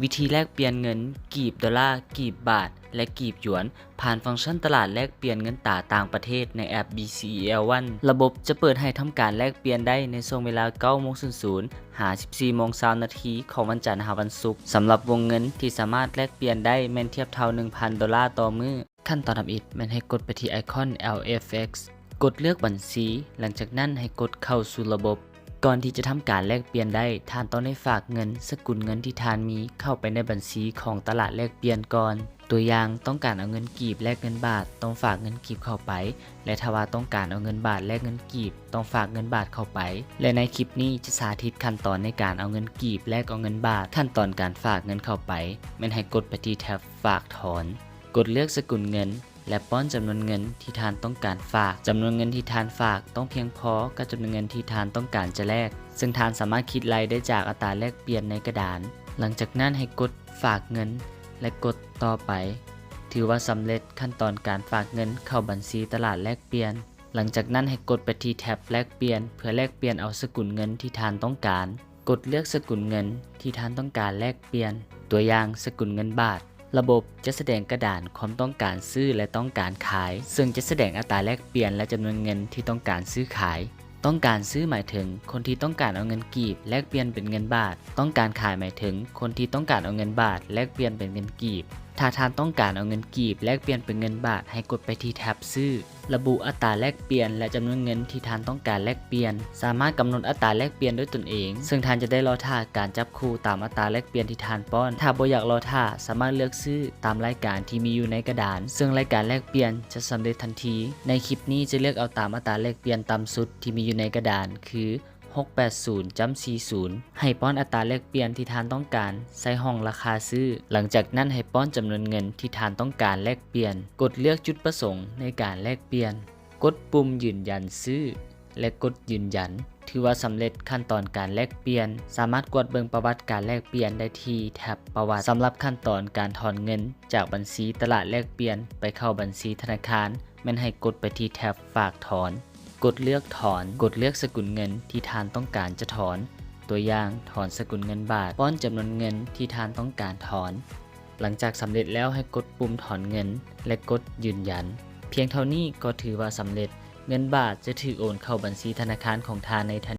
ວິທີແລກປ່ຽນເງິນກີບໂດລາ, ກີບບາດ ແລະ ກີບຢວນ ຜ່ານຟັງຊັນຕະຫຼາດແລກປ່ຽນເງິນຕາຕ່າງປະເທດໃນແອັບ BCEL One. ລະບົບຈະເປີດໃຫ້ທຳການແລກປ່ຽນໄດ້ໃນຊ່ວງເວລາ ເກົ້າໂມງສູນສູນ ຫາ ສິບສີ່ໂມງ ຊາວນາທີ ຂອງວັນຈັນຫາວັນສຸກ. ສຳລັບວົງເງິນທີ່ສາມາດແລກປ່ຽນໄດ້ແມ່ນທຽບເທົ່າ ໜຶ່ງພັນໂດລາຕໍ່ມື້. ຂັ້ນຕອນທຳອິດແມ່ນໃຫ້ກົດໄປທີ່ໄອຄອນ LFX ກົດເລືອກບັນຊີ, ຫຼັງຈາກນັ້ນໃຫ້ກົດເຂົ້າສູ່ລະບົບ. ກ່ອນທີ່ຈະທຳການແລກປ່ຽນໄດ້, ທ່ານຕ້ອງໄດ້ຝາກເງິນສະກຸນເງິນທີ່ທ່ານມີເຂົ້າໄປໃນບັນຊີຂອງຕະຫຼາດແລກປ່ຽນກ່ອນ. ຕົວຢ່າງ, ຕ້ອງການເອົາເງິນກີບແລກເງິນບາດ, ຕ້ອງຝາກເງິນກີບເຂົ້າໄປ ແລະ ຖ້າວ່າຕ້ອງການເອົາເງິນບາດແລກເງິນກີບ, ຕ້ອງຝາກເງິນບາດເຂົ້າໄປ. ແລະ ໃນຄລິບນີ້ຈະສາທິດຂັ້ນຕອນໃນການເອົາເງິນກີບແລກເອົາເງິນບາດ. ຂັ້ນຕອນການຝາກເງິນເຂົ້າໄປ ແມ່ນໃຫ້ກົດໄປທີ່ແທັບຝາກຖອນ, ກົດເລືອກສະກຸນເງິນ ແລະ ປ້ອນຈຳນວນເງິນທີ່ທ່ານຕ້ອງການຝາກ. ຈຳນວນເງິນທີ່ທ່ານຝາກຕ້ອງພຽງພໍກັບຈຳນວນເງິນທີ່ທ່ານຕ້ອງການຈະແລກ, ເຊິ່ງທ່ານສາມາດຄິດໄລ່ໄດ້ຈາກອັດຕາແລກປ່ຽນໃນກະດານ. ຫຼັງຈາກນັ້ນໃຫ້ກົດຝາກເງິນ ແລະ ກົດຕໍ່ໄປ. ຖືວ່າສຳເລັດຂັ້ນຕອນການຝາກເງິນເຂົ້າບັນຊີຕະຫຼາດແລກປ່ຽນ. ຫຼັງຈາກນັ້ນໃຫ້ກົດໄປທີ່ແທັບແລກປ່ຽນ ເພື່ອແລກປ່ຽນເອົາສະກຸນເງິນທີ່ທ່ານຕ້ອງການ. ກົດເລືອກສະກຸນເງິນທີ່ທ່ານຕ້ອງການແລກປ່ຽນ, ຕົວຢ່າງ, ສະກຸນເງິນບາດ. ລະບົບຈະສະແດງກະດານຄວາມຕ້ອງການຊື້ ແລະ ຕ້ອງການຂາຍ, ເຊິ່ງຈະສະແດງອັດຕາແລກປ່ຽນ ແລະ ຈຳນວນເງິນທີ່ຕ້ອງການຊື້ຂາຍ. ຕ້ອງການຊື້ໝາຍເຖິງຄົນທີ່ຕ້ອງການເອົາເງິນກີບແລກປ່ຽນເປັນເງິນບາດ. ຕ້ອງການຂາຍໝາຍເຖິງຄົນທີ່ຕ້ອງການເອົາເງິນບາດແລກປ່ຽນເປັນເງິນກີບ. ຖ້າທ່ານຕ້ອງການເອົາເງິນກີບແລກປ່ຽນເປັນເງິນບາດ, ໃຫ້ກົດໄປທີ່ແທັບຊື້. ລະບຸອັດຕາແລກປ່ຽນ ແລະ ຈຳນວນເງິນທີ່ທ່ານຕ້ອງການແລກປ່ຽນ. ສາມາດກຳນົດອັດຕາແລກປ່ຽນດ້ວຍຕົນເອງ, ເຊິ່ງທ່ານຈະໄດ້ລໍຖ້າການຈັບຄູ່ຕາມອັດຕາແລກປ່ຽນທີ່ທ່ານປ້ອນ. ຖ້າບໍ່ຢາກລໍຖ້າ, ສາມາດເລືອກຊື້ຕາມລາຍການທີ່ມີຢູ່ໃນກະດານ, ເຊິ່ງລາຍການແລກປ່ຽນຈະສຳເລັດທັນທີ. ໃນຄລິບນີ້ຈະເລືອກເອົາຕາມອັດຕາແລກປ່ຽນຕ່ຳສຸດທີ່ມີຢູ່ໃນກະດານ ຄື ຫົກແປດສູນຈຸດສີ່ສູນ. ໃຫ້ປ້ອນອັດຕາແລກປ່ຽນທີ່ທ່ານຕ້ອງການໃສ່ຫ້ອງລາຄາຊື້. ຫຼັງຈາກນັ້ນໃຫ້ປ້ອນຈຳນວນເງິນທີ່ທ່ານຕ້ອງການແລກປ່ຽນ. ກົດເລືອກຈຸດປະສົງໃນການແລກປ່ຽນ. ກົດປຸ່ມຢືນຢັນຊື້ ແລະ ກົດຢືນຢັນ. ຖືວ່າສຳເລັດຂັ້ນຕອນການແລກປ່ຽນ. ສາມາດກວດເບິ່ງປະຫວັດການແລກປ່ຽນໄດ້ທີ່ແທັບປະຫວັດ. ສຳລັບຂັ້ນຕອນການຖອນເງິນຈາກບັນຊີຕະຫຼາດແລກປ່ຽນໄປເຂົ້າບັນຊີທະນາຄານ ແມ່ນໃຫ້ກົດໄປທີ່ແທັບຝາກຖອນ. ກົດເລືອກຖອນ. ກົດເລືອກສະກຸນເງິນທີ່ທ່ານຕ້ອງການຈະຖອນ. ຕົວຢ່າງ, ຖອນສະກຸນເງິນບາດ. ປ້ອນຈຳນວນເງິນທີ່ທ່ານຕ້ອງການຖອນ. ຫຼັງຈາກສຳເລັດແລ້ວ, ໃຫ້ກົດປຸ່ມຖອນເງິນ ແລະ ກົດຢືນຢັນ. ພຽງເທົ່ານີ້ກໍຖືວ່າສຳເລັດ. ເງິນບາດຈະຖືກໂອນເຂົ້າບັນຊີທະນາຄານຂອງທ່ານໃນທັນ